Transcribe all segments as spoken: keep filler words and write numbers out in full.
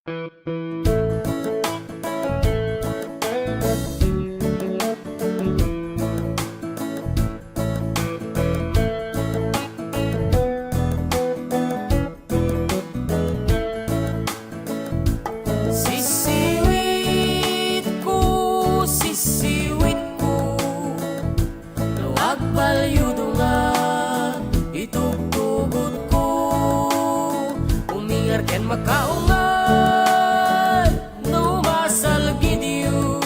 Sisiwitko, sisiwitko, no agbaliwda nga itugtugotko, umingar ken makaungar no masalgidyo,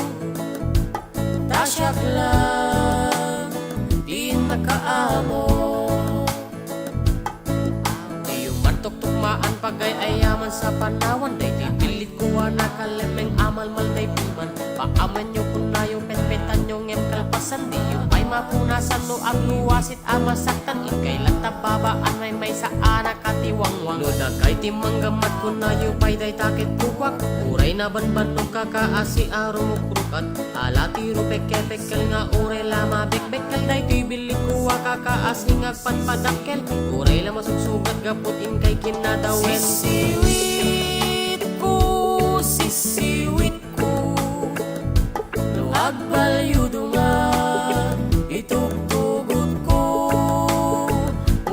ta siak lang ti nakaammo. Diyo man tuktukmaan pagay-ayaman sa panawan, daytoy billitko a nakalemmeng a malmal daytoy man. Paamaenyo kunayo, petpetanyo ngem kalpasan, diyo pay mapunasan no agluasit a masaktan. Inkay latta babaan, maymaysa a nakatiwangwang. No dakay ti manggammat kunayo pay dayta ket kukuak. Uray nabanbannog kakaasi a rumukrukat. Ala ti rupekepekkel nga uray la mabekbekkel, daytoy billitko a kakaasi nga agpadpadakkel. Uray la masugsugat gapu ti inkay kinadawen. Sisiwitko, sisiwitko, no agbaliwda nga itugtugotko,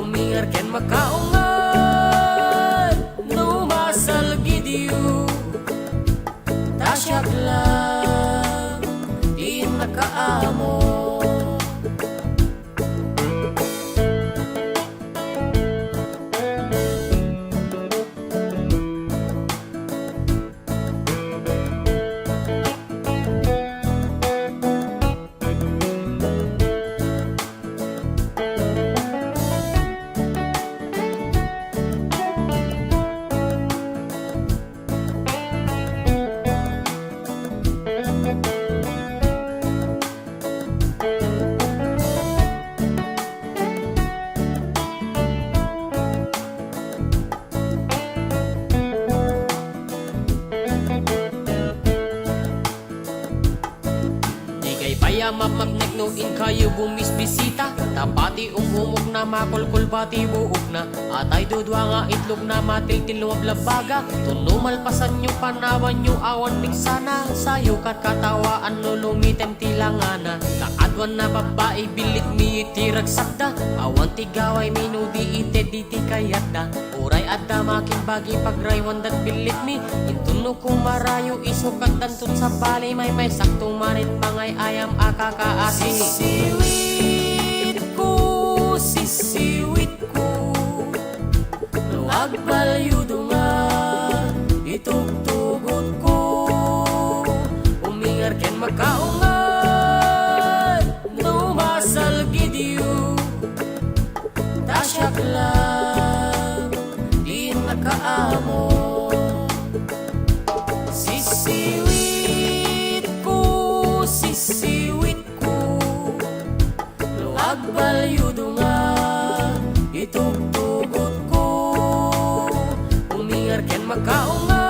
umingar ken makaungar no masalgidyo, ta siak lang ti nakaammo. Dikay pay a mapmatnek no inkayo bumisbisita, ta pati umumokna, makulkulba ti buokna. Atay dudua nga itlogna, matiltil no mablabbaga. Tuno malpasanyo, panawanyo awan pigsana, sayo katkatawaan no lumitem ti langana. Kaaduan a babbai, billitmi ti ragsakda, awan ti gawaymi no di ited iti kayatda. Uray adda makimbagi, pagraywandak billitmi. Inton no kumarayo, isukatdanton sabali, maymaysakto manen mangay-ayam a kakaasi. Sisiwitko, sisiwitko, no agbaliwda nga itugtugotko, umingar ken makaungar no masalgidyo, ta siak lang ti nakaammo. Sisiwitko, sisiwitko, no agbaliwda nga itugtugotko, umingar ken makaungar